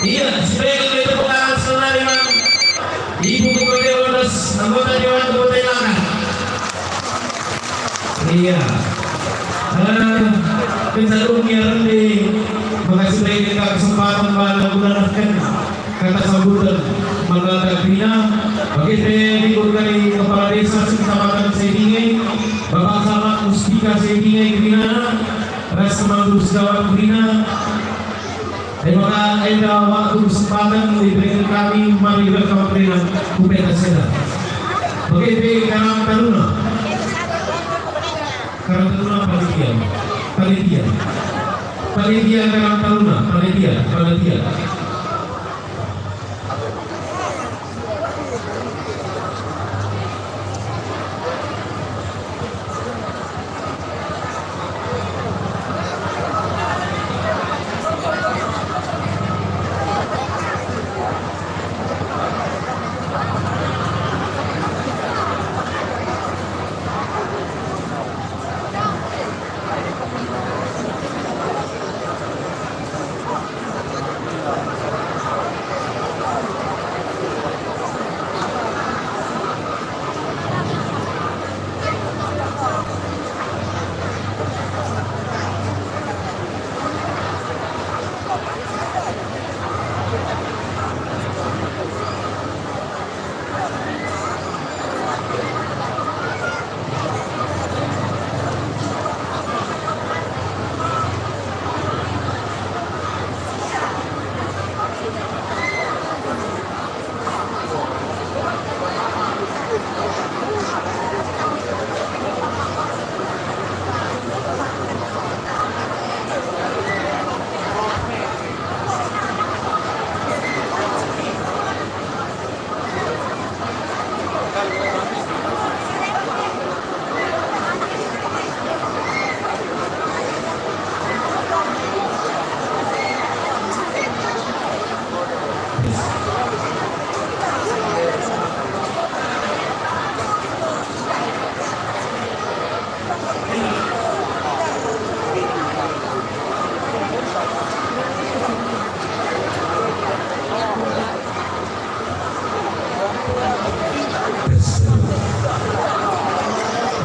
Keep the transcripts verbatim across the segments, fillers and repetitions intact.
Iya, sibereken tepuk tangan sebenari man Ibu Ketua Dewan ras anggota Dewan Kabupaten Langkat. Iya. Eh, kenca dungnya rende, maka sibereken ka kesempatan bana guna nehken kata sambutan man kalak kerina, bage pe libur kari Kepala Desa Kecamatan Saidinge, Bapak Camat Muspika Saidinge kerina, ras teman guru sekawan kerina. E maka enda waktu kesempatan dibereken kami mari rekam kerina ku pentas enda. Bage pe Karang Taruna. Karang Taruna panitia. Panitia. Panitia Karang Taruna, panitia, panitia.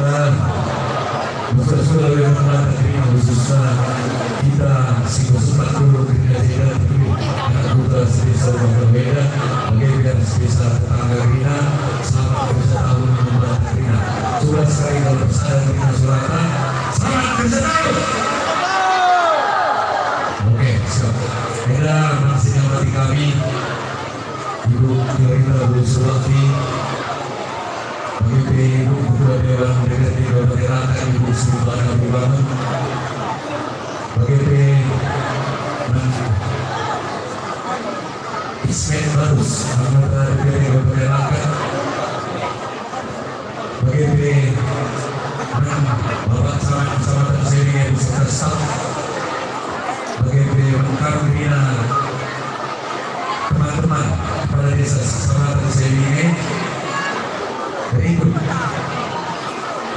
Eh, Bapak Saudara yang hormat, terima khususnya kita si bersempat dulu kerja kita, anak muda sebisa berbeda, bagi biar sebisa tetangga kita, selamat kerja tahun membuat kita. Sudah sekali kalau bersama kita surata, selamat kerja tahun. Oke, siap. Eda masih nyamati kami. Ibu Fiorina Bulu Suwakti, bagi pe Ibu Ketua Dewan D P R D Kabupaten Langkat, Ibu Silvana Bubangun, bagi pe Ismet Barus, anggota D P R D Kabupaten Langkat, bagi pe Bapak Camat Kecamatan Saidinge beserta staf, bagi pe lengkap kerina teman-teman kepala desa Kecamatan Saidinge, berikut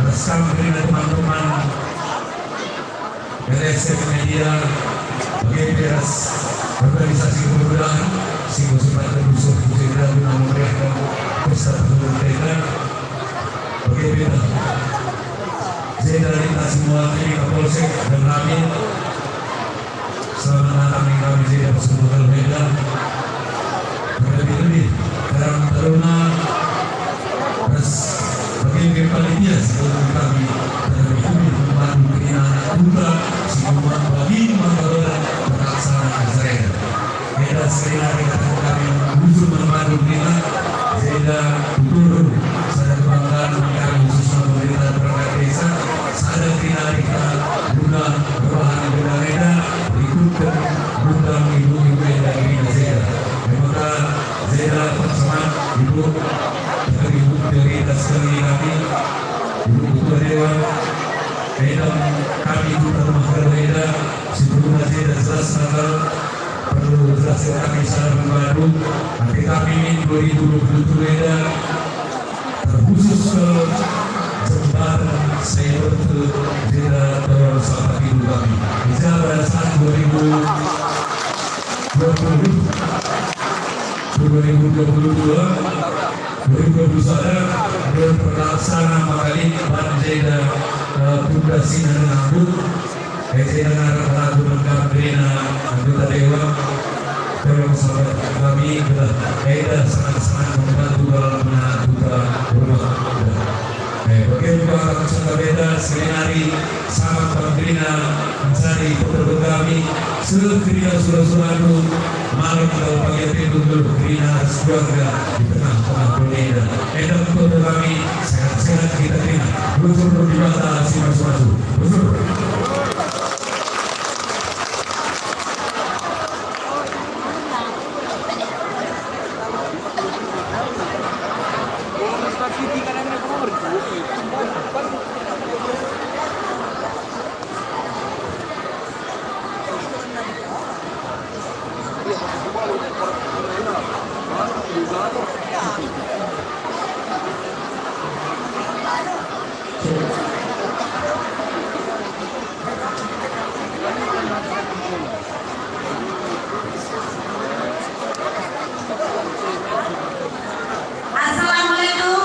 bersama dengan teman-teman L S M Media, bagi pe ras organisasi kepemudaan, si sempat terusur guna memeriahkan pesta tahun merdeka. Bagi pe Zeda lintas semua ini Kapolsek dan Ramil. Selamat datang di kami Zeda bersama Medan. Terlebih-lebih Karang Taruna ras bagi panitia seluruh kami, terlebih-lebih membantu kerina anak muda si membuat bagi mengkabar terlaksana acara. Eda sekali lagi kami usul membantu kerina, Zeda tutur sada kebanggaan kami khususnya pemerintah perangkat desa, sada kerina kita guna perubahan negara eda, ikutkan gundang ibu-ibu eda kerina Zeda. Maka Zeda persemat ibu, ibu prioritas kami, kami ibu ketua dewan, eda kami juga rumah kerja eda, si guna Zeda jelas tanggal perlu jelas kami sana pembantu, tapi kami min dua ribu dua puluh tujuh eda, terkhusus ke jembatan Saiberte Zeda tolong sampaikan kami. Ija pada saat dua ribu dua puluh, dua ribu dua puluh dua, dua ribu dua puluh satu, adalah pelaksana makalit ban jenda, eh, tunda sina ngendu. Ese dengar lagu lengkap kerina anggota dewan. Tolong sahabat kami, gelah enda sangat-sangat membantu dalam mengena duta rumah tangga. Eh, bage juga anak sangga beda, seminari, sahabat kerina, mencari pekerja kami, seluruh kerina suruh-suruh malem kalau pagi atendu geluh kerina ras keluarga di tengah-tengah doni enda. Enda untuk kami, sehat-sehat kita kerina. Bujur di mata si masu-masu. Bujur. Assalamualaikum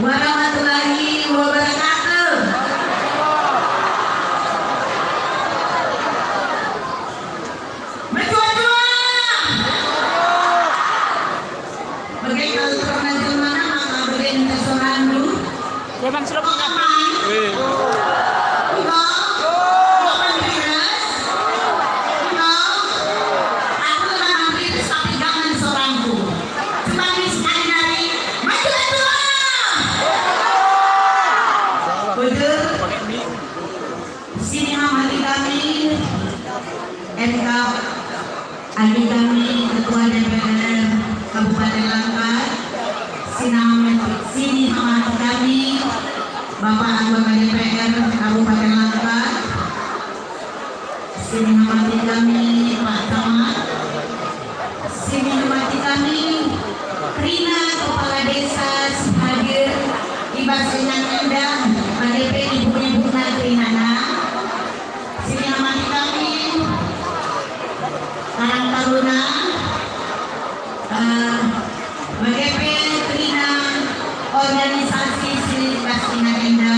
warahmatullahi wabarakatuh. Mejuah-juah. Bage kal terkenal jelmana maka bage minta sorandu. Jangan serem. Aman. Weh. Engkau. Aman Piras. Engkau. Aku lemah Piras tapi jangan sorangku. Sebab ini sekali nari. Mejuah-juah. Betul. Sini hamati kami, M K, agi kami Ketua D P R Kabupaten Langkat, sini hamati, sini hamati kami, Bapak Anggota D P R Kabupaten Langkat, sini hamati kami, Pak Camat, sini hamati kami, kerina kepala desa si hadir i bas ingan enda, bage pe ibu-ibuna kerinana. Sini hamati kami, Karang Taruna, eh, bage pe kerina organisasi si bas ingan enda.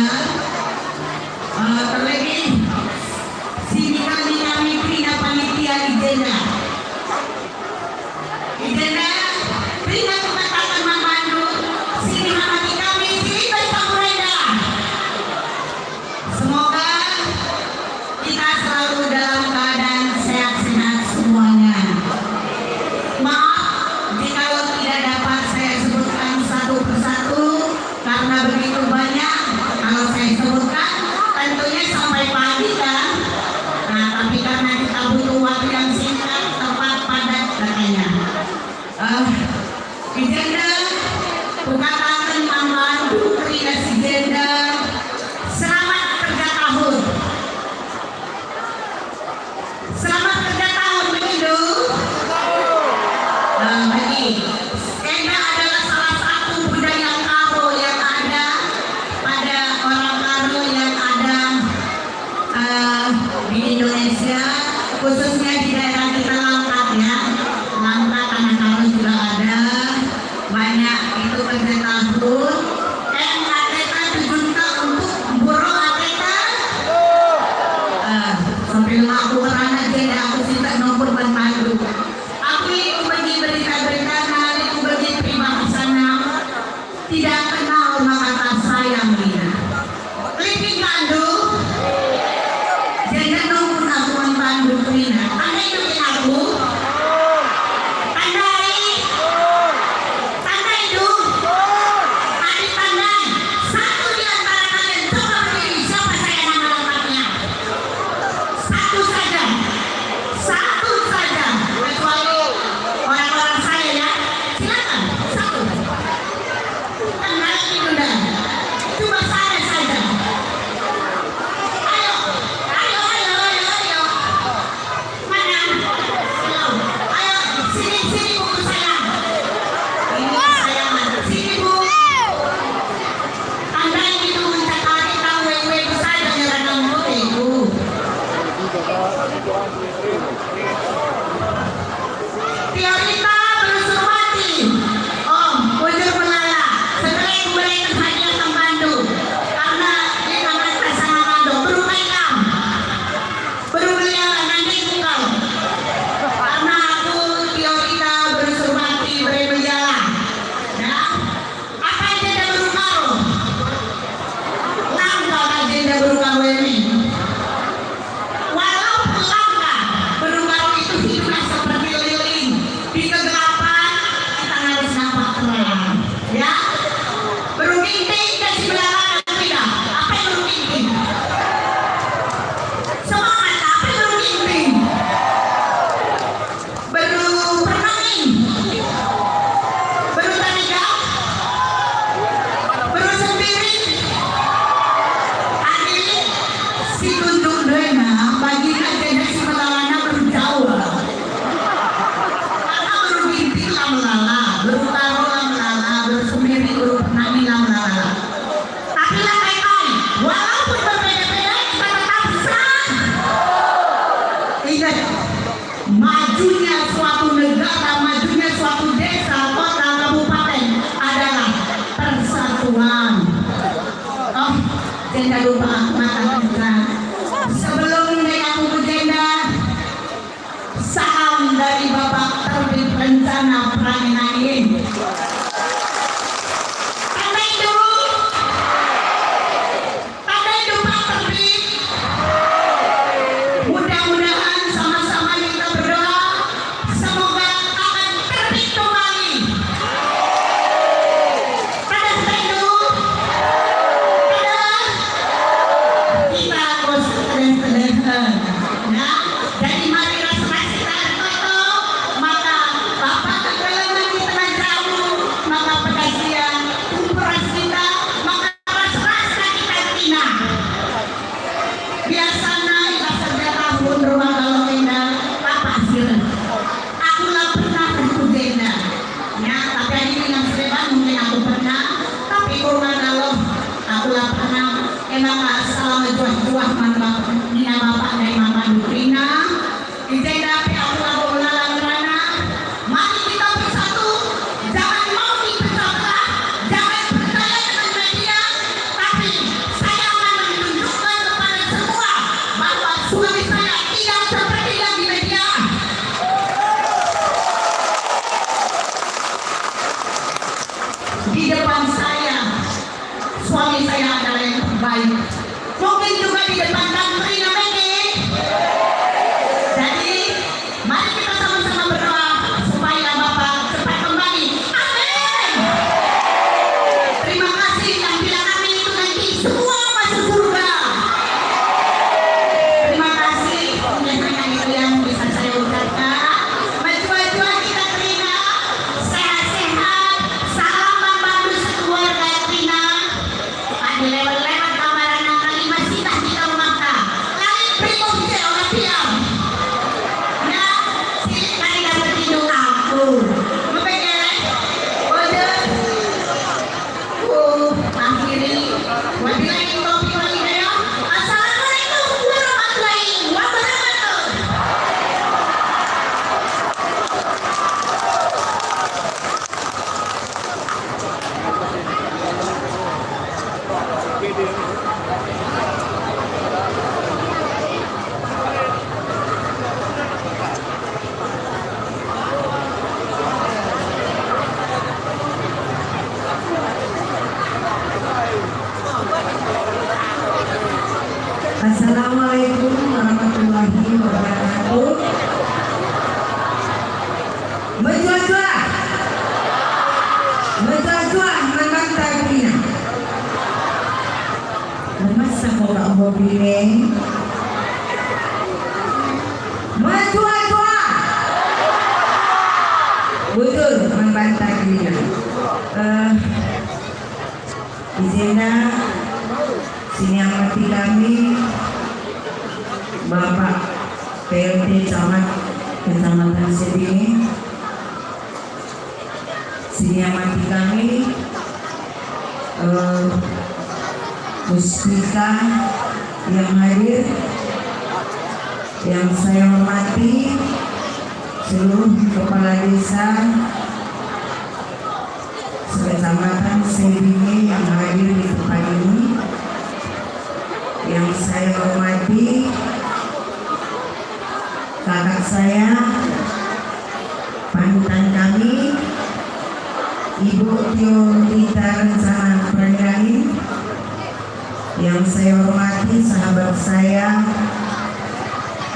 Nah, perangin-angin. Tandai dulu. Tandai dulu, Pak Terbit. Mudah-mudahan sama-sama kita berdoa, semoga akan terbit kembali. Tandai dulu. Tandai. Kita bos tandai-tandai. Nah, jadi mari ras-ras kita ertoto, maka Bapa kekelengen di tengah jabu, maka pedas ia, kumperas kita, maka ras-ras kita kerina. Biasana i bas kerja tahun rumah Galoh enda, Bapa sireh. Aku la pernah ku jenda. Ya, tapi adi ingan si deban mungkin aku pernah, tapi ku rumah Galoh, aku la pernah. E maka salam mejuah-juah man Bapa, nina Bapa ndai man bandu kerina. I jenda pe aku labo melala ngerana. Mari kita bersatu, jangan mau dipecah belah, jangan percaya dengan media, tapi saya akan menunjukkan kepada semua bahwa suami saya tidak seperti yang di media. Di depan saya, suami saya adalah yang terbaik. Mungkin juga di depan Tan Prina Mege. Jadi, mari kita sama-sama berdoa supaya Bapak cepat kembali. Amin. Terima kasih yang bila kami itu nanti semua masuk surga. Terima kasih. Mungkin hanya itu yang bisa saya ucapkan. Mejuah-juah kita kerina, sehat-sehat. Salam man bandu sekeluarga kerina. Adi lewat-lewat kamaran nang kalima sitah kita rumahta. Lain pribum je orang diam. Ya, silit kali dapat indung aku. Mepeke, eh? Waduh. Uh, akhiri. Wabillahi taufiq wal hidayah. Assalamualaikum warahmatullahi wabarakatuh. Assalamualaikum warahmatullahi wabarakatuh. Mejuah-juah. Mejuah-juah man banta kerina. Lemas aku kak hobi ne. Mejuah-juah. Bujur man banta kerina. Eh, Di jenda, siniamati kami, Bapak P L T Camat Kecamatan Sebinge, siniamati kami, eh, Muspika yang hadir, yang saya hormati seluruh kepala desa, Sekecamatan Sebinge yang hadir di tempat ini, yang saya hormati kakak saya, panutan kami, Ibu Tio Rita Rencana Perangin, yang saya hormati sahabat saya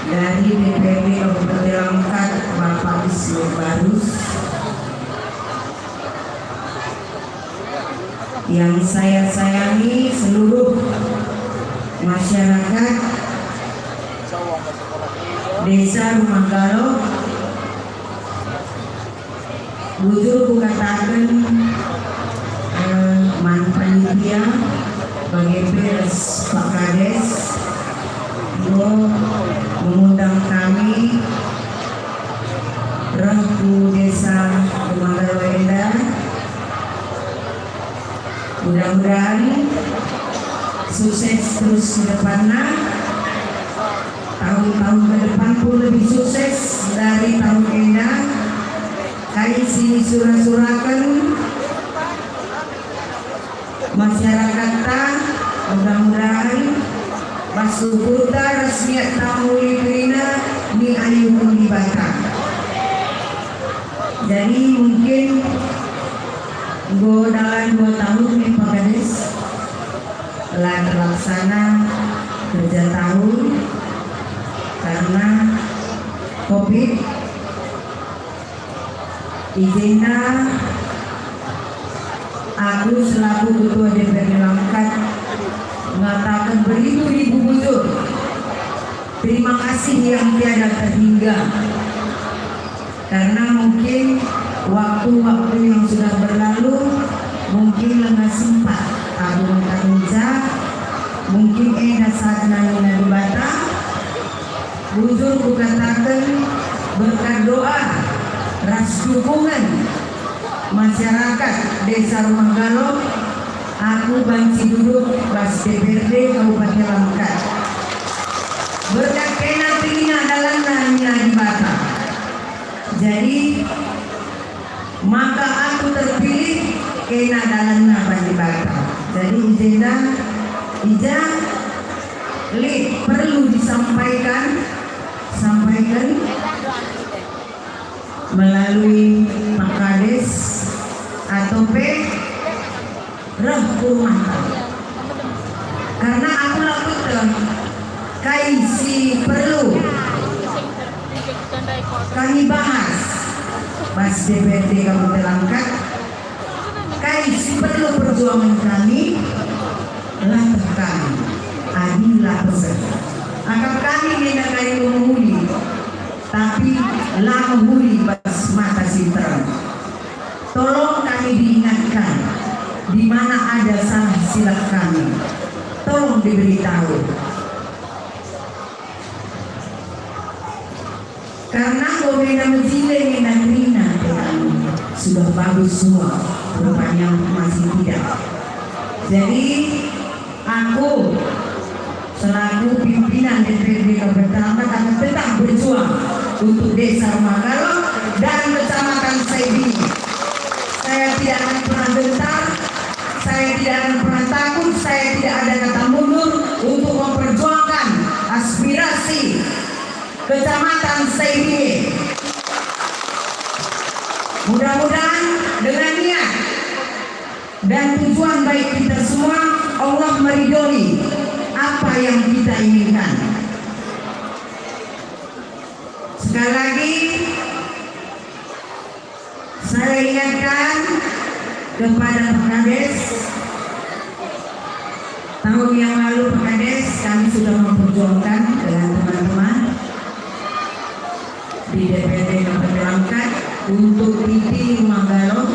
dari D P R D Kabupaten Langkat, Bapak Ismail Barus. Yang saya sayangi seluruh masyarakat Desa Rumah Galoh, bujur kukataken, eh, man panitia, bage pe ras Pak Kades, enggo mengundang kami reh ku Desa Rumah Galoh enda. Mudah-mudahan sukses terus ke depanna. Tahun-tahun ke depan pun lebih sukses dari tahun enda. Kai si nisura-suraken masyarakatta, mudah-mudahan bas ukurta ras niatta muli kerina niayuken Dibata. Jadi mungkin enggo dalan dua tahun nih Pak Kades la terlaksana kerja tahun karena covid. I jenda aku selaku Ketua D P R D Langkat ngataken beribu-ribu bujur terima kasih yang tiada terhingga. Karena mungkin waktu-waktu yang sudah berlalu, mungkin langa sempat aku ngatakenca, mungkin enda saatna nina Dibata, bujur kukataken berkat doa ras dukungan masyarakat Desa Rumah Galok, aku banci duduk bas D P R D Kabupaten Langkat. Berkat kena kerina dalanna nina Dibata. Jadi, maka aku terpilih kena dalanna bagi Dibata. Jadi, i jenda, i ja lit perlu disampaikan, sampaikan melalui Pak Kades atau pe reh ku rumahta. Karena aku la kueteh kai si perlu kami bahas bas D P R D Kabupaten Langkat, kai si perlu perjuangan kami, latih kami, adi la pesen. Akap kami nina kai mehuli, tapi la mehuli bas mata si terang. Tolong kami diingatkan, di mana ada salah silap kami, tolong diberitahu. Karena enggo mena mejile, mena kerina pe kami, sudah bagus semua, rupanya masih tidak. Jadi, aku selaku pimpinan D P R D Kabupaten Langkat akan tetap berjuang untuk Desa Rumah Galok dan Kecamatan Saibinge. Saya tidak akan pernah gentar, saya tidak akan pernah takut, saya tidak ada kata mundur untuk memperjuangkan aspirasi Kecamatan Saibinge. Mudah-mudahan dengan niat dan tujuan baik kita semua, Allah meridhoi apa yang kita inginkan. Sekali lagi, saya ingatkan kepada Pak Kades, tahun yang lalu Pak Kades, kami sudah memperjuangkan dengan teman-teman di D P R D Kabupaten Langkat untuk T P Rumah Galok.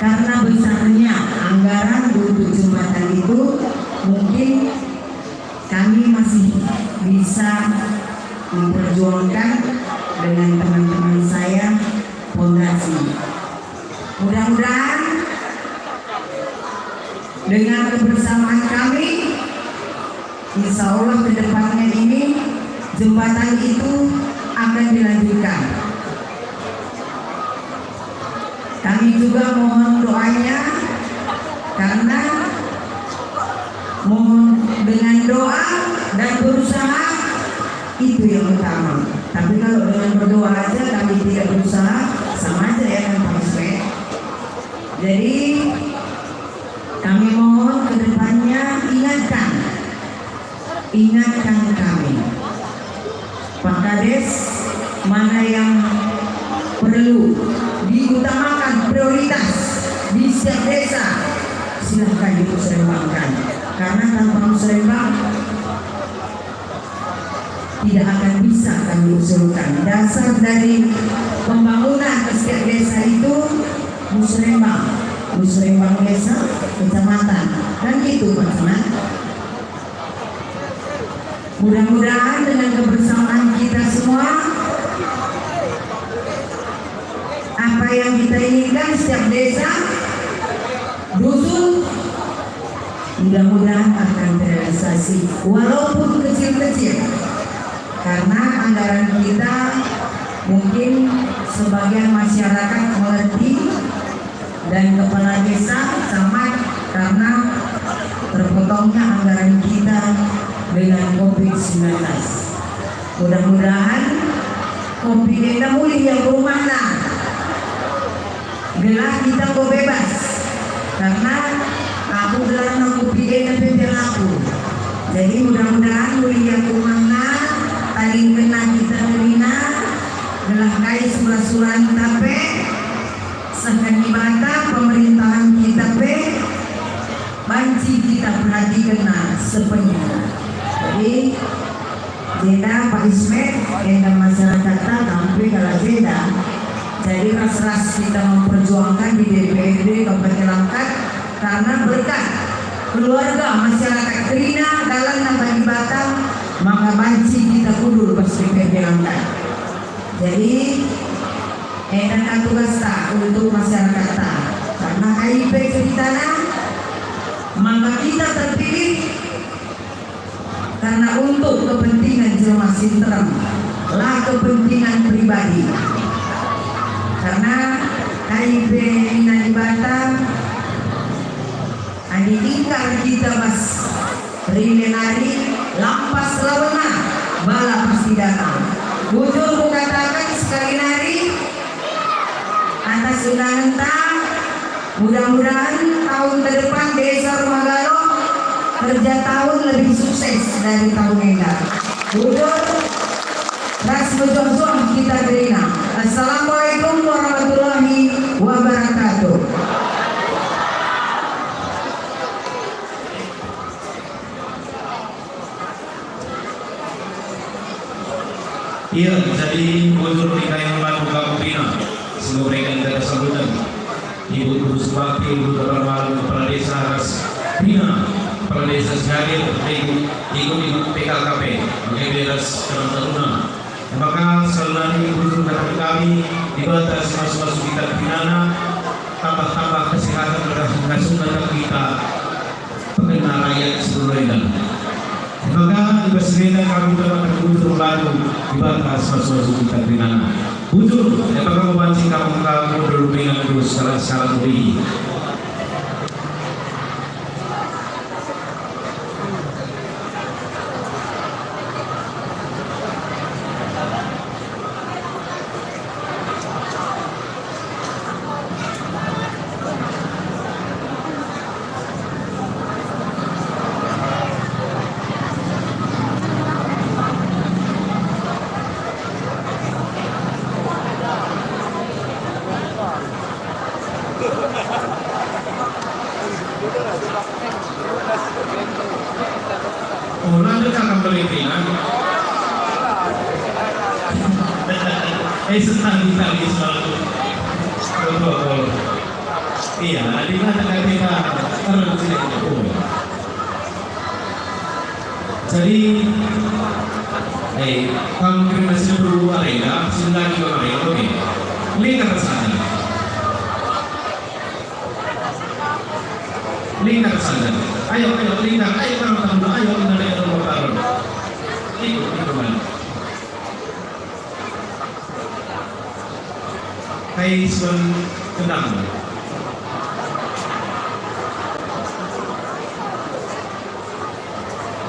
Karena besarnya anggaran untuk jembatan itu, mungkin kami masih bisa memperjuangkan dengan teman-teman saya pondasi. Mudah-mudahan dengan kebersamaan kami, insya Allah ke depannya ini jembatan itu akan dilanjutkan. Kami juga mohon doanya, karena mohon dengan doa dan berusaha itu yang utama. Tapi kalau dengan berdoa aja kami tidak berusaha, sama aja ya kan Pak Ismet. Jadi kami mohon ke depannya ingatkan, ingatkan kami. Pak Kades, mana yang perlu diutamakan prioritas di setiap desa, silahkan dimusrembangkan. Karena tanpa musrembang tidak akan bisa kami usulkan. Dasar dari pembangunan ke setiap desa itu musrembang, musrembang desa, kecamatan, kan gitu Pak Camat. Mudah-mudahan dengan kebersamaan kita semua, apa yang kita inginkan setiap desa, dusun, mudah-mudahan akan terrealisasi, walaupun kecil-kecil. Karena anggaran kita mungkin sebagian masyarakat mengerti, dan kepala desa, camat, karena terpotongnya anggaran kita dengan covid sembilan belas. Mudah-mudahan Covid enda mulih ia ku rumahna. Gelah kita enggo bebas. Karena aku gelarna Covid enda pe perilaku. Jadi mudah-mudahan mulih ia ku rumahna, tadingkenna kita kerina, gelah kai sura-suranta pe, sehken Dibata, pemerintahan kita pe, banci kita perhatikenna sepenuhna. Jadi, jenda Pak Ismet, enda masyarakatta, kam pe kalak jenda. Jadi ras-ras kita memperjuangkan di D P R D Kabupaten Langkat, karena berkat keluarga masyarakat kerina dalanna bagi Batam, maka banci kita kundul bas D P R D Langkat. Jadi, enda ka tugasta untuk masyarakatta, karena kai pe ceritana, maka kita terpilih karena untuk kepentingan jelma si nterem, la kepentingan pribadi. Karena kai pe nina Dibata, adi ingkar kita bas rine nari, lampas lawanna, bala pasti datang. Bujur kukataken sekali nari, atas undangenta, mudah-mudahan tahun ke depan Desa Rumah Galoh kerja tahun lebih sukses dari tahun enda. Bujur ras mejuah-juah kita kerina. Assalamualaikum warahmatullahi wabarakatuh. Iya, jadi bujur nikahen batu kampina, si enggo mereken kata sambutan. Ibu Guru Sumpati, Ibu Kabar Malu, Kepala Desa ras Bina, Kepala Desa si hadir, ikut, ikut, ikut P K K P, bage pe ras Karang Taruna. Maka sekali nari bujur kataken kami, Dibata si masu-masu kita kerinana, tambah-tambah kesehatan ras ngasup kita. Pengena rakyat si enda. Maka i bas si enda kami terpaksa bujur lalu Dibata si masu-masu kita kerinana. Bujur, e maka banci kami maka mundur dengan terus salah-salah muri. Oh, la ndekat kam beli pina. Eh, senang kita di selalu. Betul, betul. Iya, di mana kita terus ini? Oh. Jadi, eh, kam kena si perlu arenda, si lagi kemarin, oke. Lingkar saja. Lingkar saja. Ayo, ayo, lingkar. Ayo, taruh, taruh. Ayo, kita lihat dulu, taruh. Ikut, ikut, man. Kai suan kendang.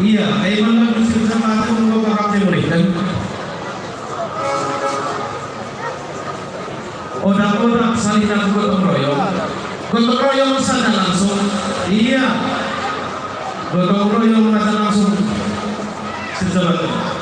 Iya, kai mana bersih sama aku, mau kakak saya boleh, kan? Odak-odak saling aku gotong royong. Gotong royong sana langsung. Iya. Gotong royong sana langsung. Sejalan.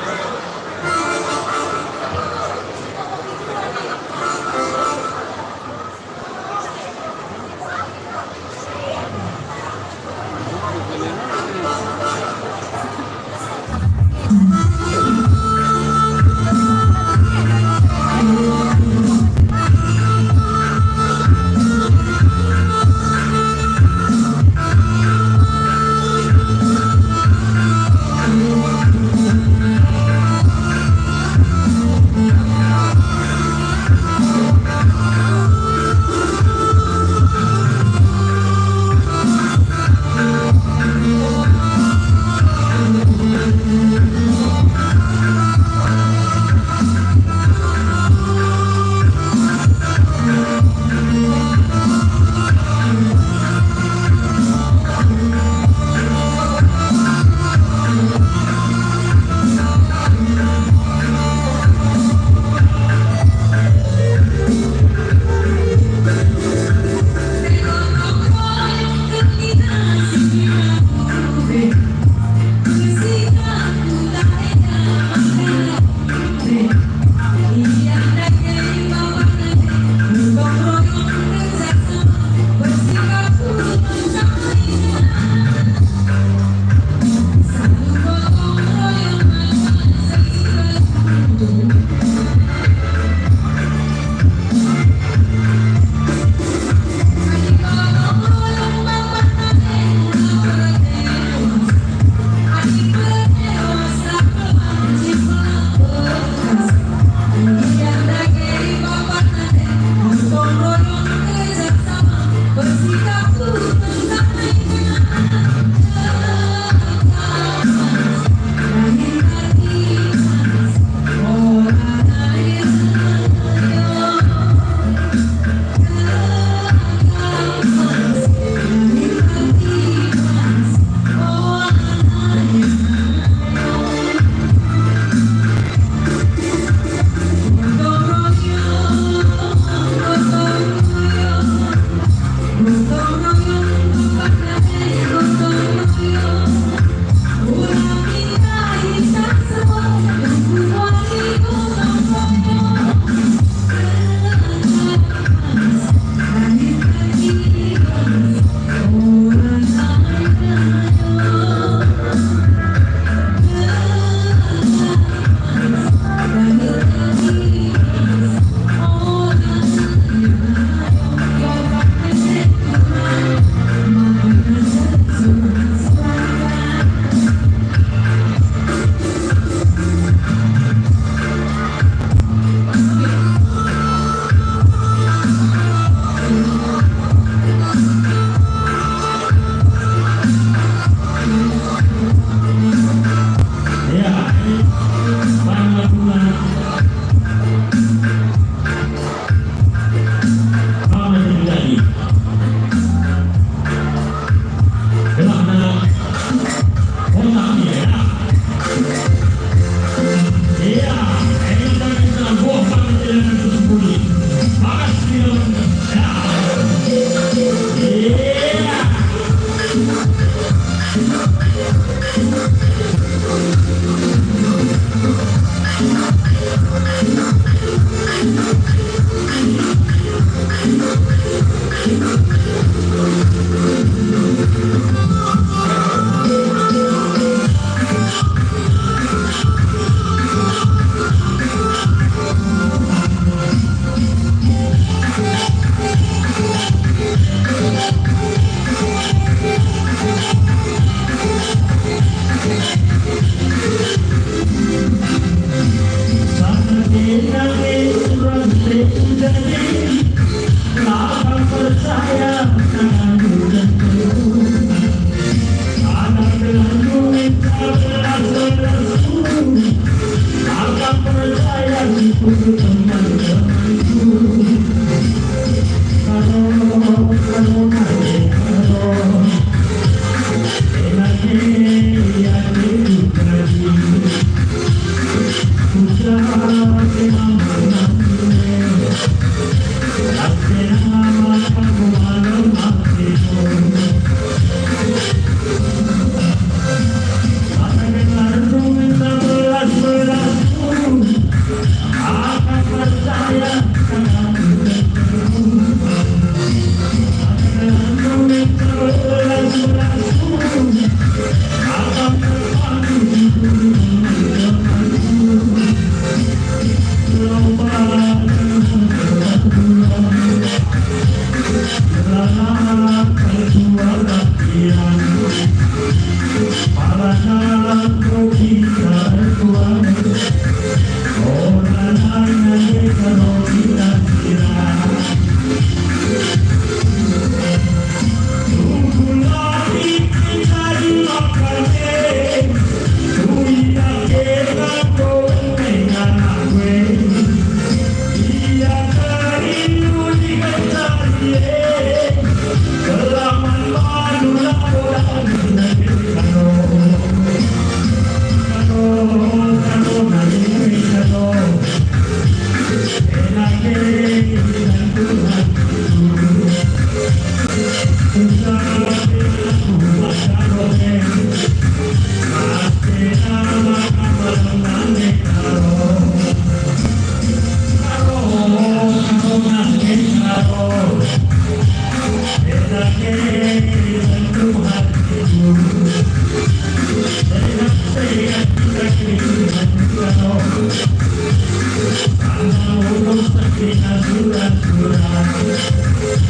Kita sudah-sudah.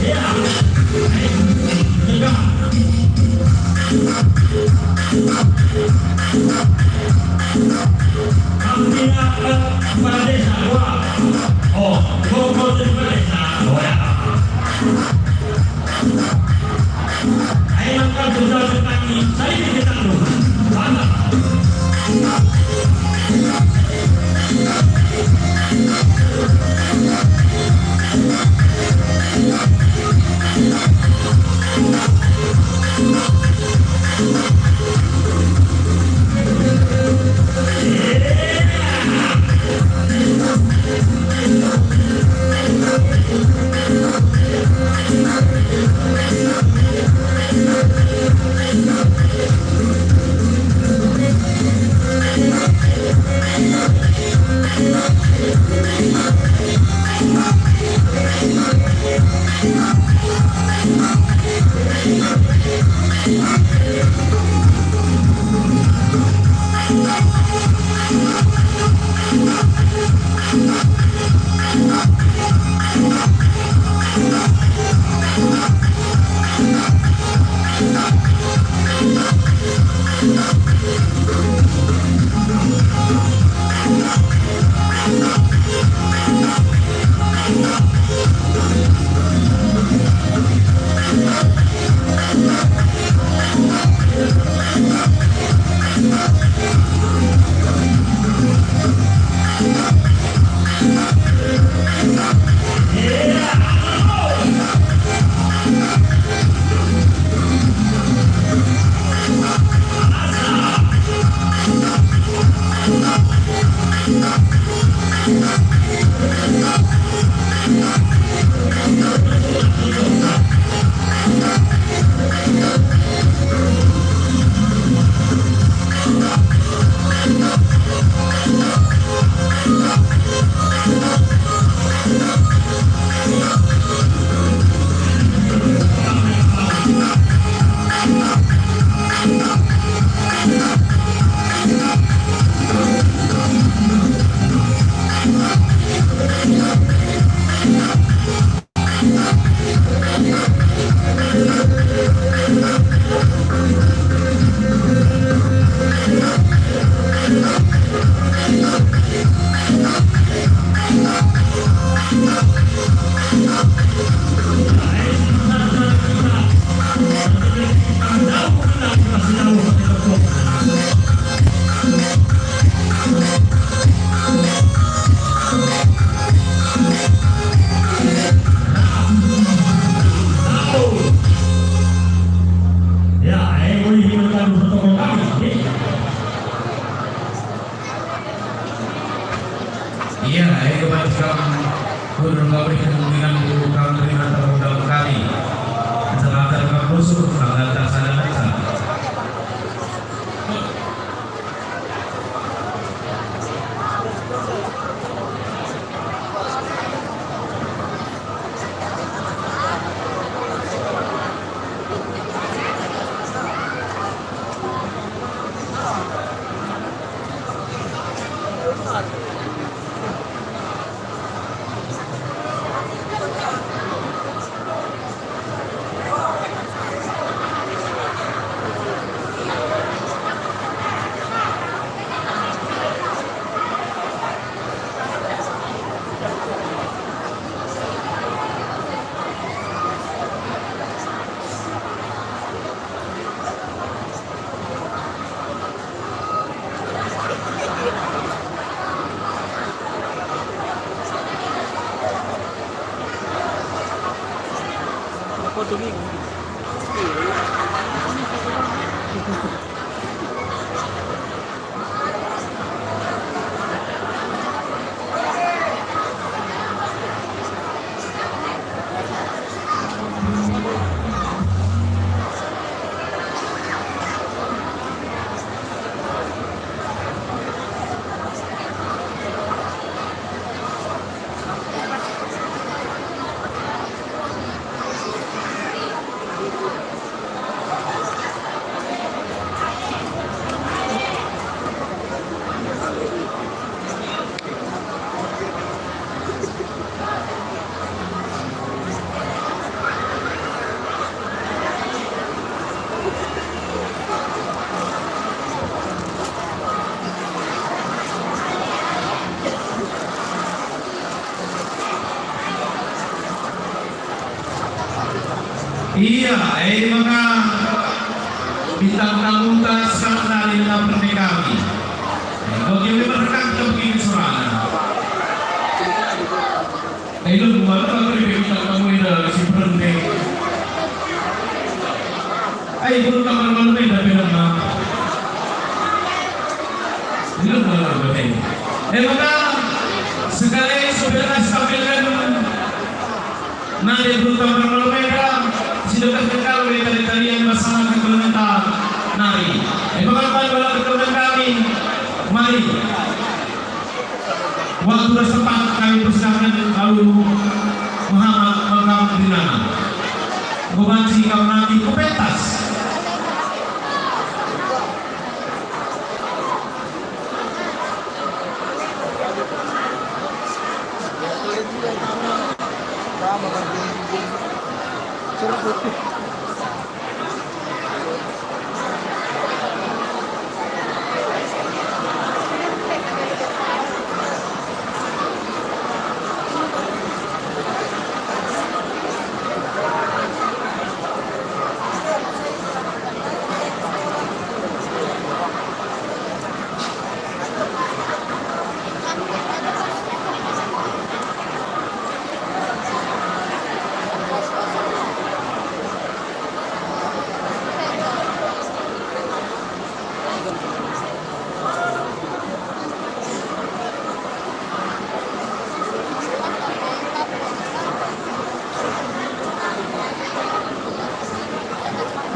Ya. Ayo, tegak. Kami akan pada desa dua. Oh, pokok desa dua. Ayo, langkah sudah sekali. Saya di tandu. Bangga. Ya, eh, boleh dimakan protokol kami. Iya, eh, kebanyakan gubernur pabrik kemungkinan guru kami terima tamu dalam kami. Kecamatan Kapusu, Kecamatan Sadar. Ia, e maka bintang tamunta sekalak nari nina pernikahi. Bagi memang rekam kita begini suarana. Ayo, lu buat apa beri bintang tamu ida si berhenti. Ayo, guru kamar malam ida pindah. Lu buat apa beri. Eh, maka sekali supaya tampilkan nari guru kamar malam ida, si dekat kekal oleh tali-talian masalah kekelengen nari. Eh, maka bala kekelengen kami, mari. Waktu ras tempat kami persilakan alu Muhammad Makam Dinana. Enggo banci kam nanti ku pentas.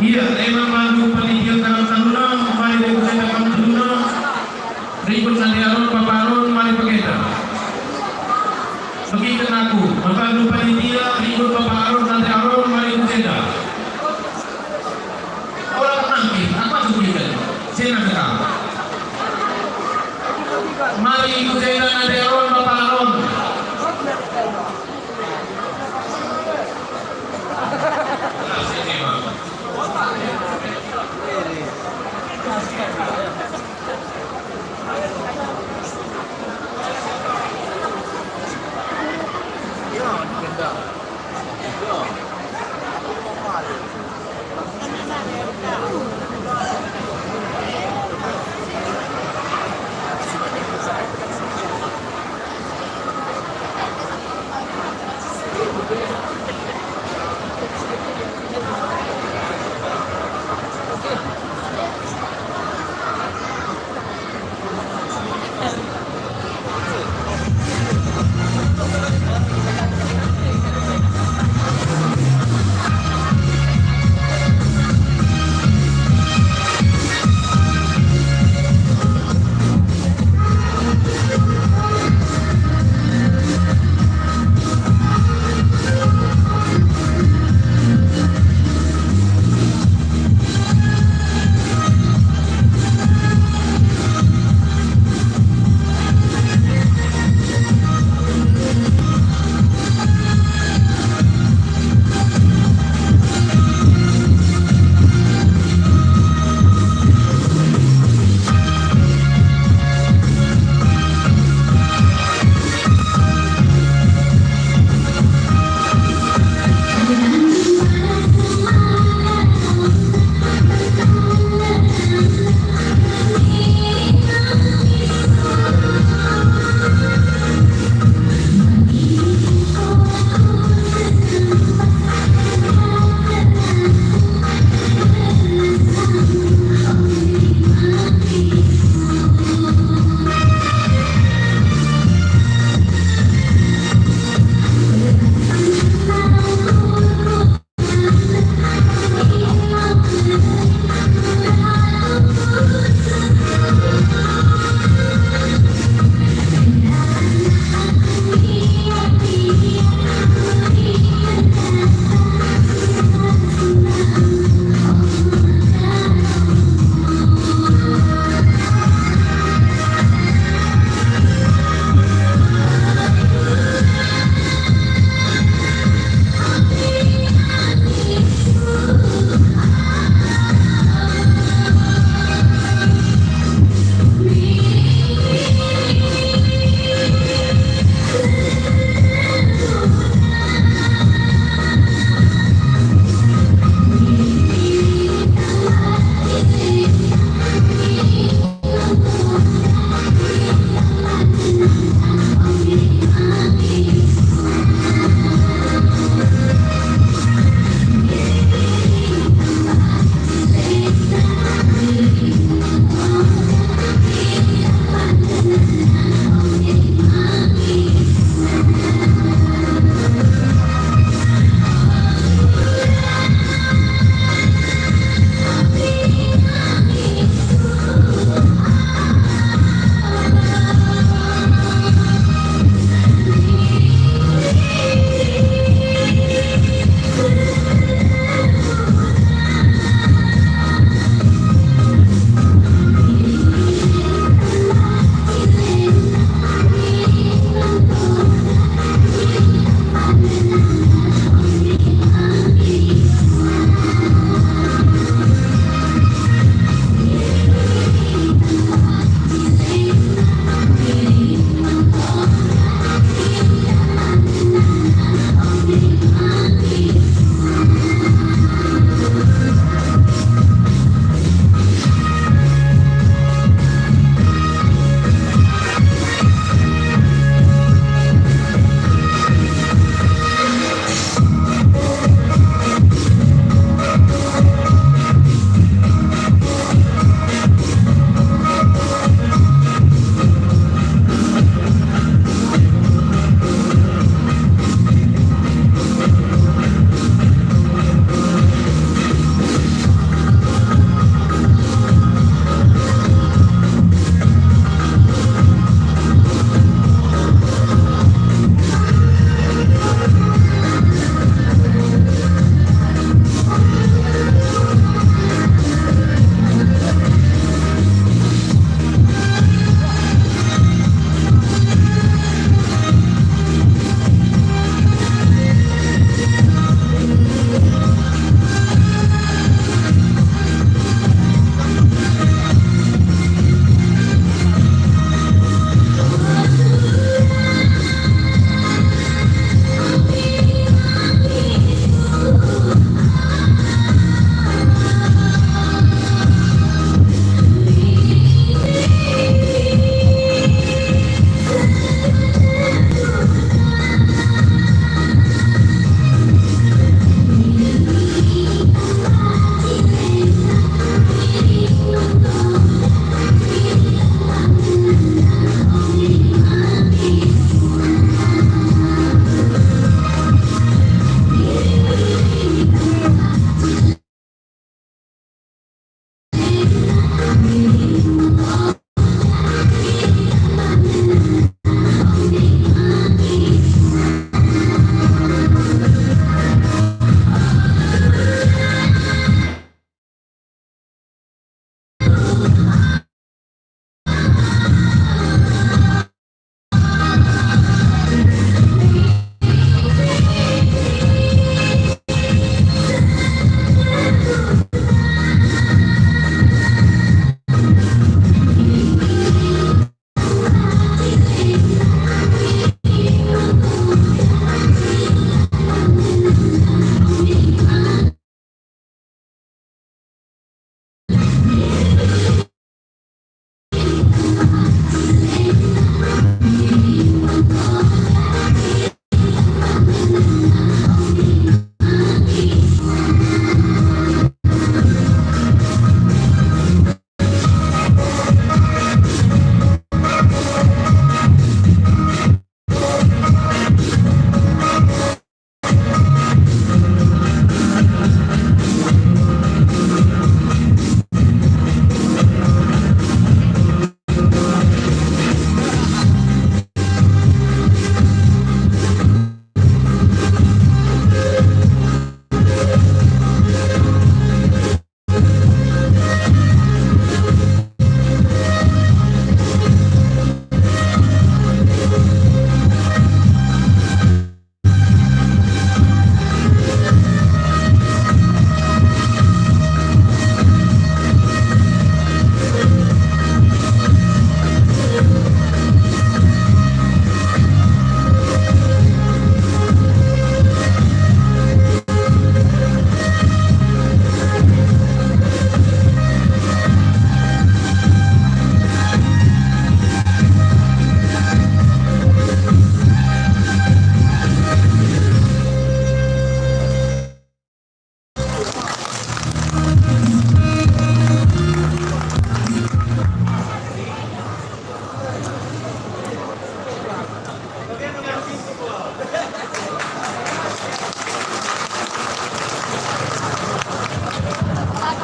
Ia, emang lagu panitia karam tahuna, mari dikutenda karam tahuna, rikut Nande Aron, Bapa Aron, mari bagenda. Begiken aku, maka lagu panitia, rikut Bapa Aron, Nande Aron, mari kutenda. Ola nangkih, aku aja kuliken. Sena kata. Mari ikut enda Nande Aron, Bapa Aron.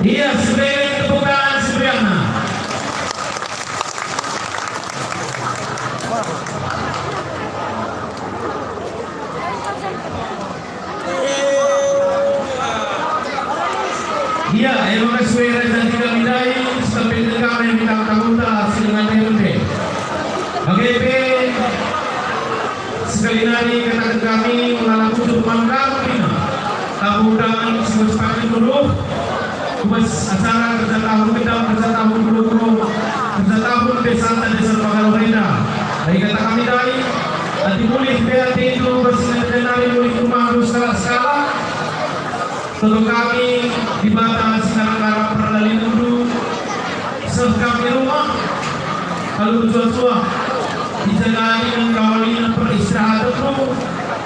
Iya, siberi tepuk tangan semeriahna. Iya, e maka sue raja tiga midai, sampai kami minta kamuta si dengan tempe. Bage pe, sekali nari kataken kami, mengala bujur man kam kerina. Tamu undangan si mecepatken dulu, ku bas acara kerja tahun genap, kerja tahun dulu-dulu, kerja tahun desa Desa Pagalo Renda. Dari kata kami tadi, adi mulih pe atendu, bersinan nari mulih ke rumahndu sekalak-sekalak. Tolong kami, Dibata si ngarap-ngarap perdalinenndu, seh kami rumah, alu mecuah-cuah, ijagai nengkawalina peristirahatatta,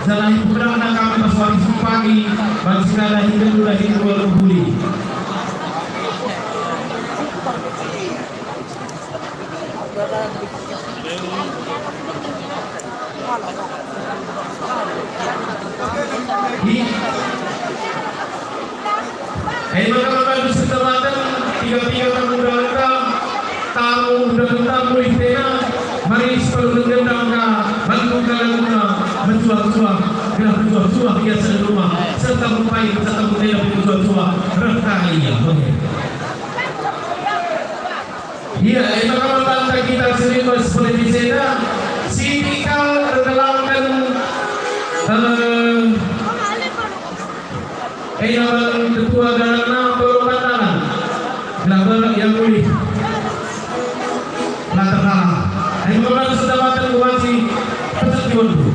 janah ipemedahna kami bas wari si pagi, banci dahiken dahiken dua mehuli. Ih. E maka, maka, sitamaten, piga-piga tamu undangenta, tamu undangenta mulih tena, mari sipalundeng gendang ka, bantu kalak guna, mecuah-cuah, gelah mecuah-cuah ia seh rumah, serta mumpai, serta mutena pe mecuah-cuah, reh kali ia, bage. Iya, e maka man banta kita si lit seperti enda, si pikal erkelangken, eh, enda bang ketua dalanna Polo Pandangan. Gelah bage ia mulih. La terhalang. E maka man sudah matang kuaci, pecet jualku.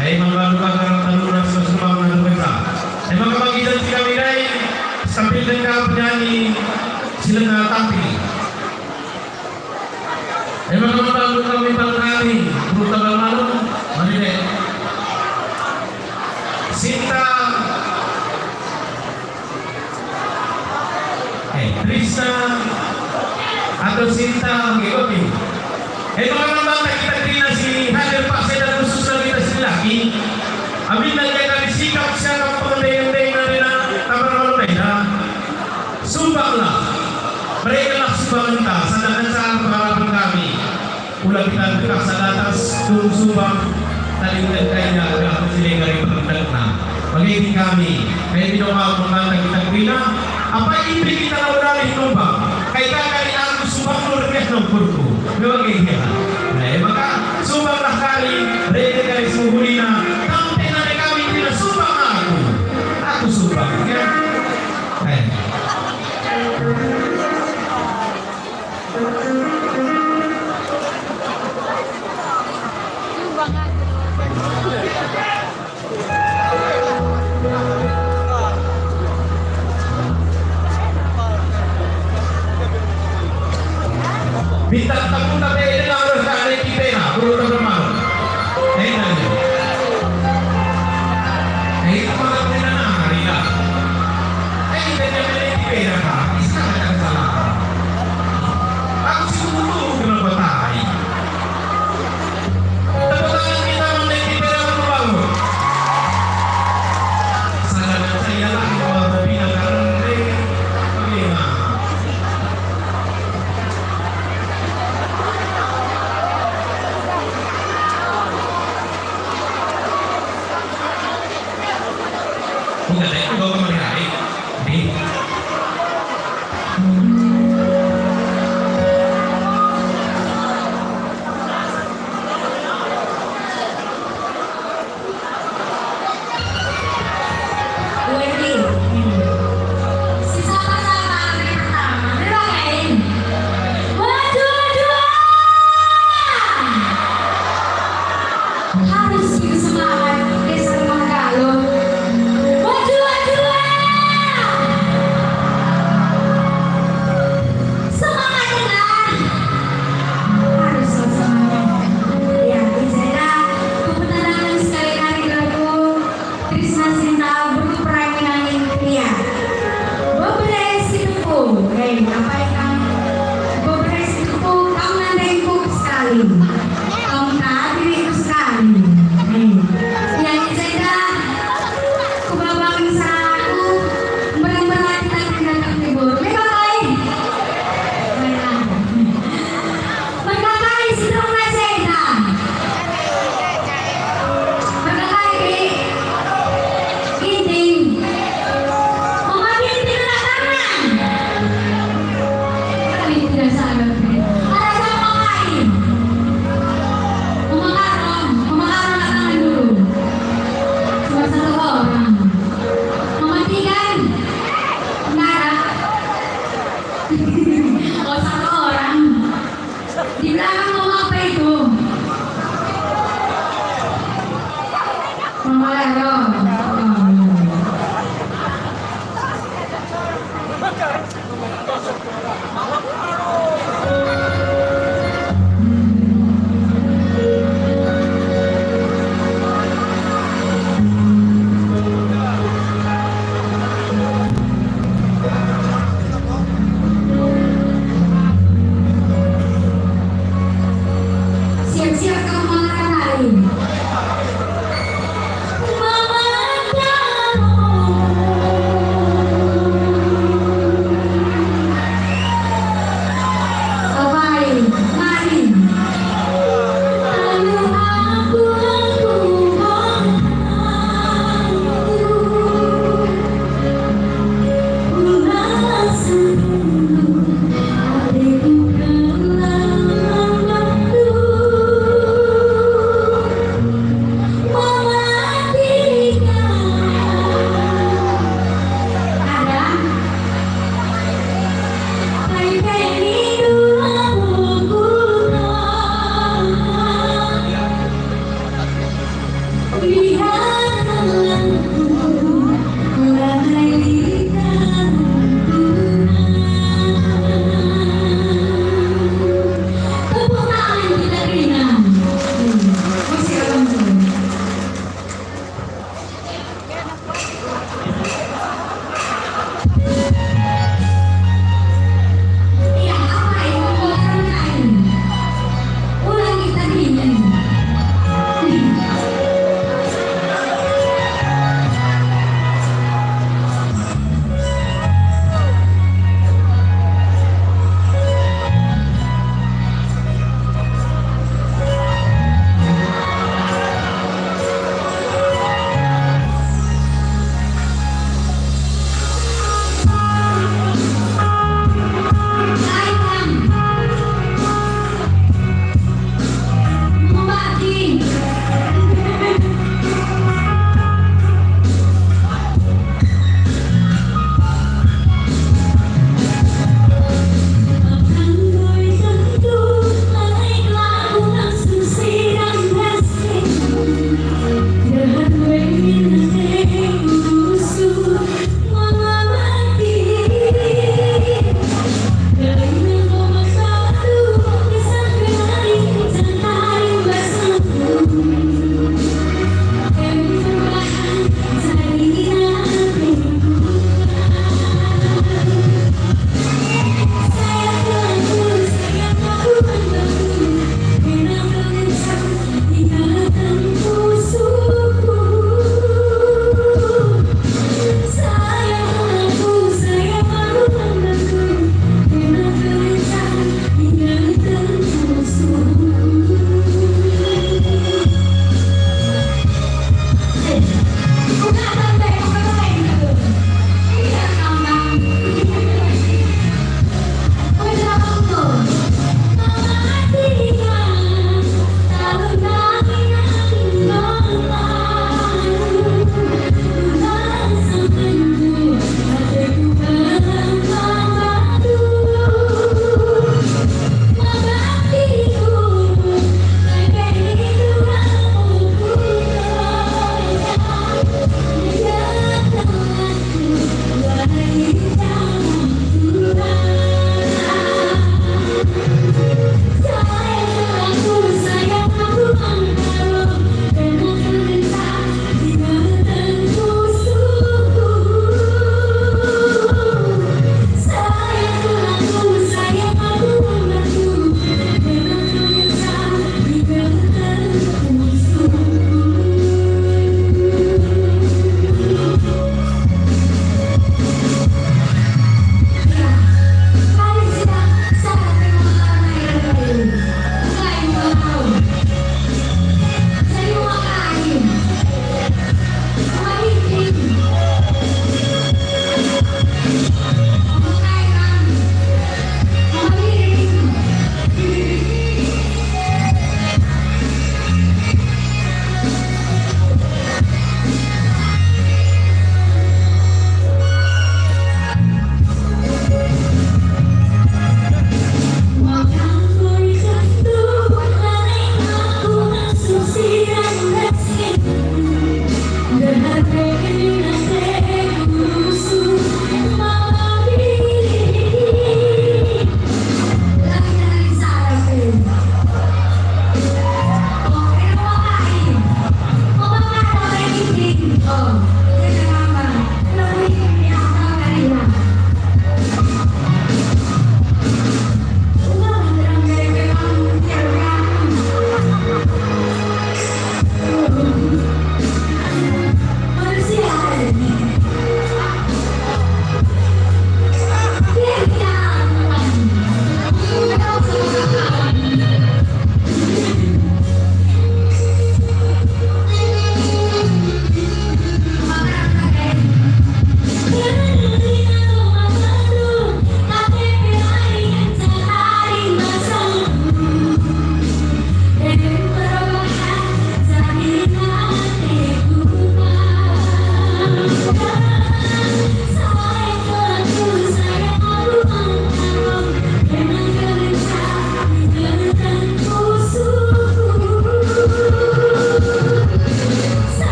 Emang lagu bakar talu ras ras rumah menantu kita. Emang kami janji kami dai, sambil dengar penyanyi si lena tampil. Emang lagu kami paling kami, berupa malam, mari deh. Sinta. Eh, Trisna atau Sinta, oke, oke. Eh, bagaimana kita kerina si hadir paksa dan khususna kita si laki? Aminna jaga sikap siakap pengendai-endai nari na tamar malu enda. Sumbanglah. Berikanlah sumbangan ta, sada kencan pengarapan kami. Ula kita engkah sada atas turun sumbang, tadi engkah kaina gelah mencilingari perendekna. Bagi kami, kami doa mengata kita kerina, apa ipi kita lalu dalih numbang, kai ka kari aku sumbang luar biasa ukurku. Bagi dia. Nah, maka sumbanglah kari, rega kari sungguhina, tampe nade kami kerina sumbang aku. Aku sumbang, ya. Eh. Bintang tamu tapi dengar harus tak ada di pena, perlu teman-teman. Enak. Eh, itu malah pena nari lah. Eh, kita jangan di pena, Pak. Bisa ada kesalahan. Aku sih tunggu kenapa tai. Tepuk tangan kita mandai di pena dulu, Pak. Salah baca ialah bahwa pina karena pena. Bukan, saya kan bawa kembali hari. Di. Wendy. Si sapa-sapa hari pertama, berdoain. Waduh, waduh. Harus gitu semangat, desa Manggalo. Waduh, waduh. Semangat, dengar. Harus semangat. Ya, Izena, kupetandakan sekali lagi lagu Trisna Sinta, Bru Perangi Nangin Kria. Bebere si tupu, hei, apa ikan? Bebere si tupu, kam nandai empuk sekali. Kam ka diriku sekali. Hei, ya, Izenda, kubabang saraku, mberang-berang kita tinggal terhibur. Memang baik. Baiklah. Mengkakai si teruna jenda. Mengkakai, Bi. Ginting. Mama Ginting angkat tangan. Kami tidak sadar, Bi. Ada siapa memakai? Mama Karno, Mama Karno angkat tangan dulu. Cuma satu orang. Mama Tigan. Enggak ada. Oh, satu orang. Di belakang mama apa itu? Mama Lero. Oh, iya. Siap-siap kamu makan hari. Mama Lihat tanganku, lanai lidah. Tepuk tangan kita berikan. Masih alam tuh. Iya, apa itu? Ulangi tadi, nyanyi.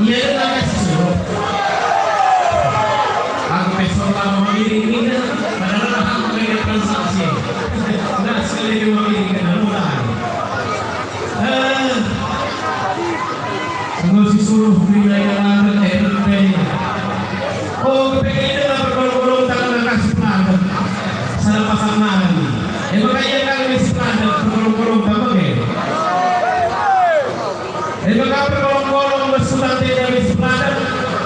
Iya, iya, iya, sisuruh. Aku pe sola mengiring ini, padahal aku nggak ada transaksi. Nah, sekali dia mengiring, kena modal. Eh, enggo sisuruh pindah yang ada R T. Oh, kepengen dengar pergolong-golong tangan kasih pelan. Salah pasang malam. Eh, makanya kami sepadan pergolong-golong tambah, eh. Ebe ka pergolong-golong besudah tenda besi peladan.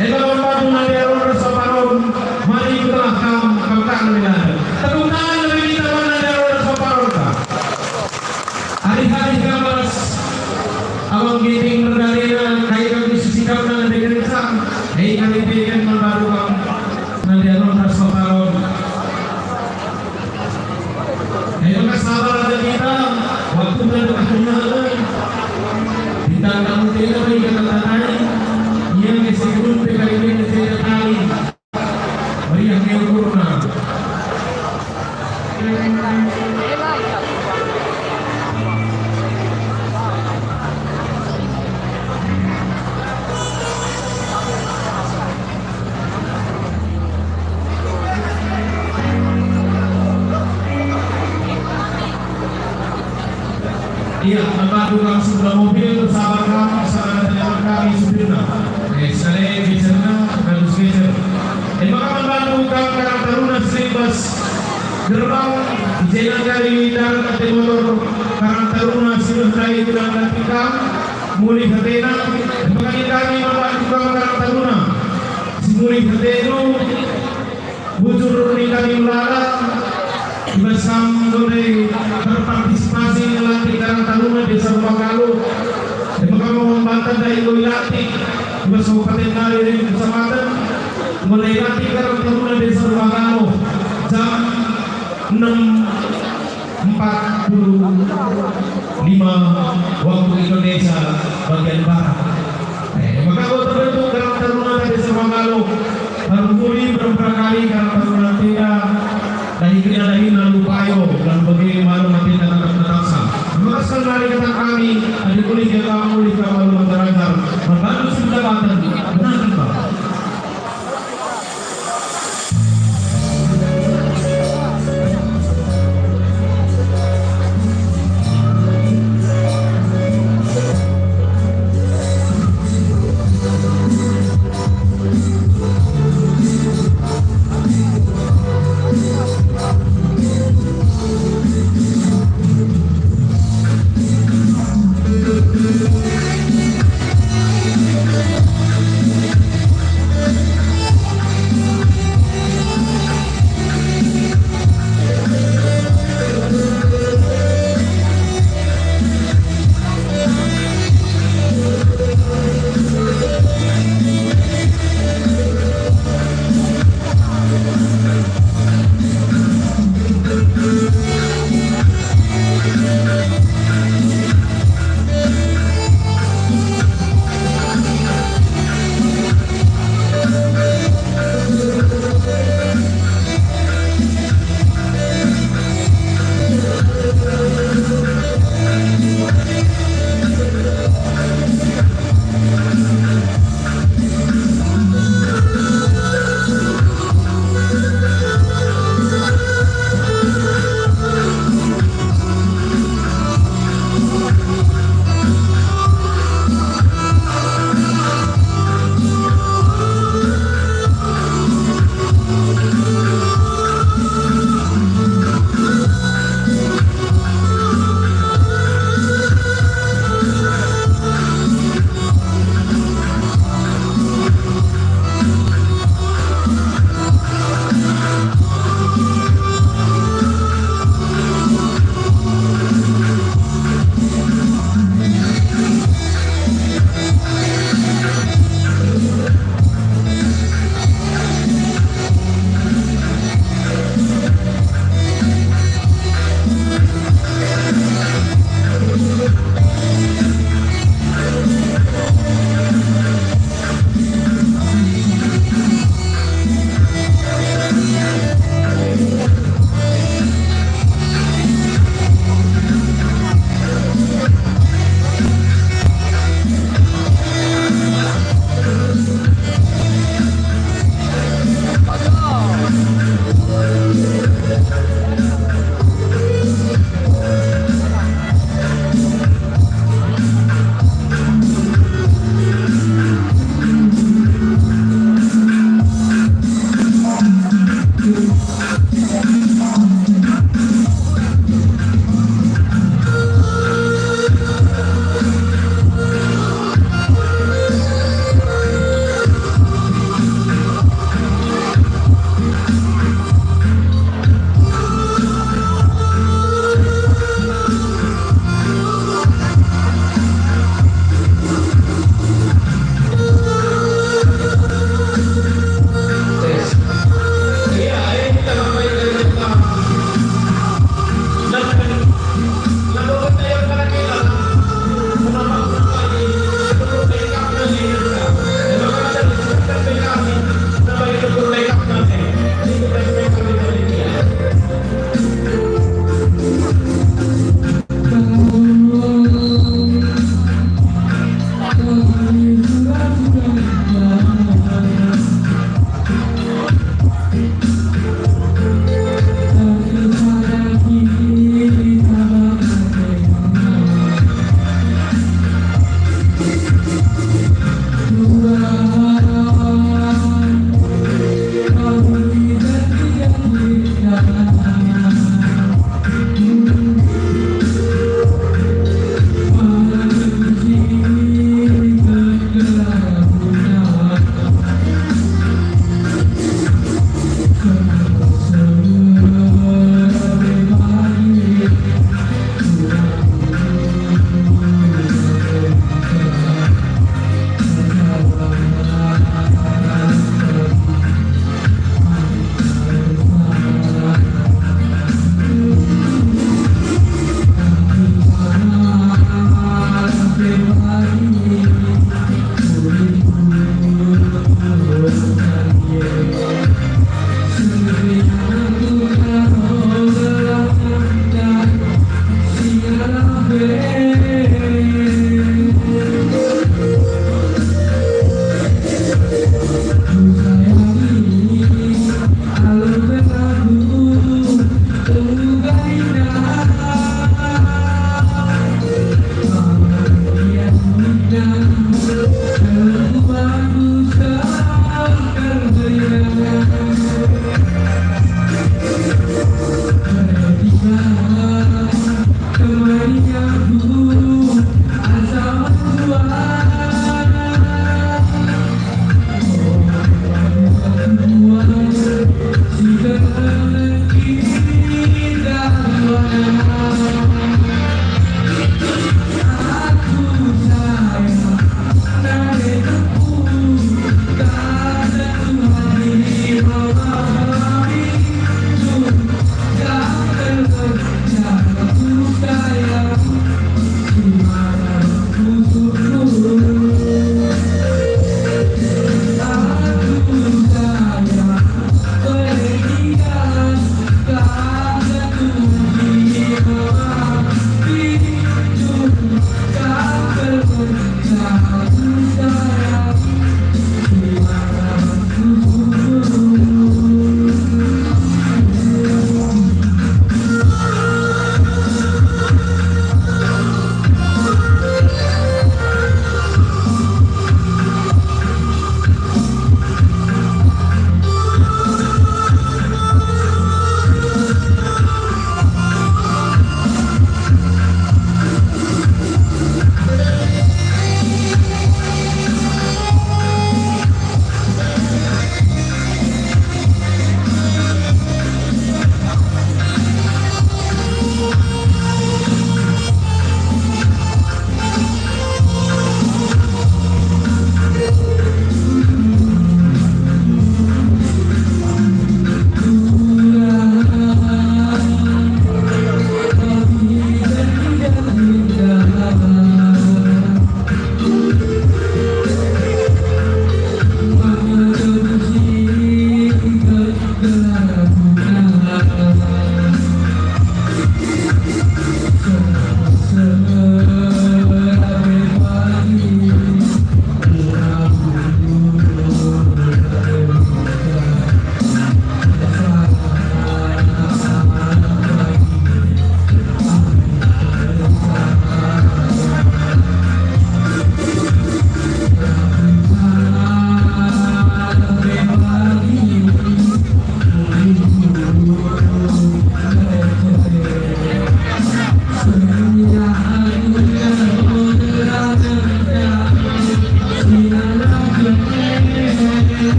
Ebe ka batu nande aron ras paron. Mari ikutlah kam, kam ka nande ladan. Tepuk tangan lebih kita man nande aron ras paron ka. Arih-arih kam ras Abang Ginting merdalena, kai kam isi sikapna nande kerencang. Hei kami peken man batu kam nande aron ras paron. Ayo, maka sabar aja kita, waktu kita dekat dengan Allah. Bintang kamu tidak bagi kata-katai, ia ngesek pun P K I B ngesek kali. Meriah nge ukurna. Iya, membantu kami sebelah mobil, sabar kami, sabar kami supirna. Eh, sekali bicarna, bagus bicar. Eh, maka membantu kami Karang Taruna Serimbas Gerbang, di jalan kali darat ate motor Karang Taruna Serimbas Gerbang, mulih hatena. Eh, maka kami membantu kami Karang Taruna. Simulih hatenu, bujur ning kami melala, i bas kam enggo ndai berpartisipasi ngelantik Karang Taruna Desa Rumah Galuh. Terima kasih membantu ndai enggo ilantik, i bas Kabupaten nari ring Kecamatan, enggo ndai ilantik Karang Taruna Desa Rumah Galuh jam enam empat puluh lima waktu Indonesia bagian Barat. Eh, maka enggo terbentuk Karang Taruna Desa Rumah Galuh. Baru tuli berempat kali Karang Taruna Tenda, dahi kena dahi lalu payo, lalu bage malu mati tetap tetapsa. Maka sekali lagi kata kami, adi mulih dia kamu, mulih kamu, lalu menggerak-gerak. Membantu sebelah Banten, benar kan, Pak?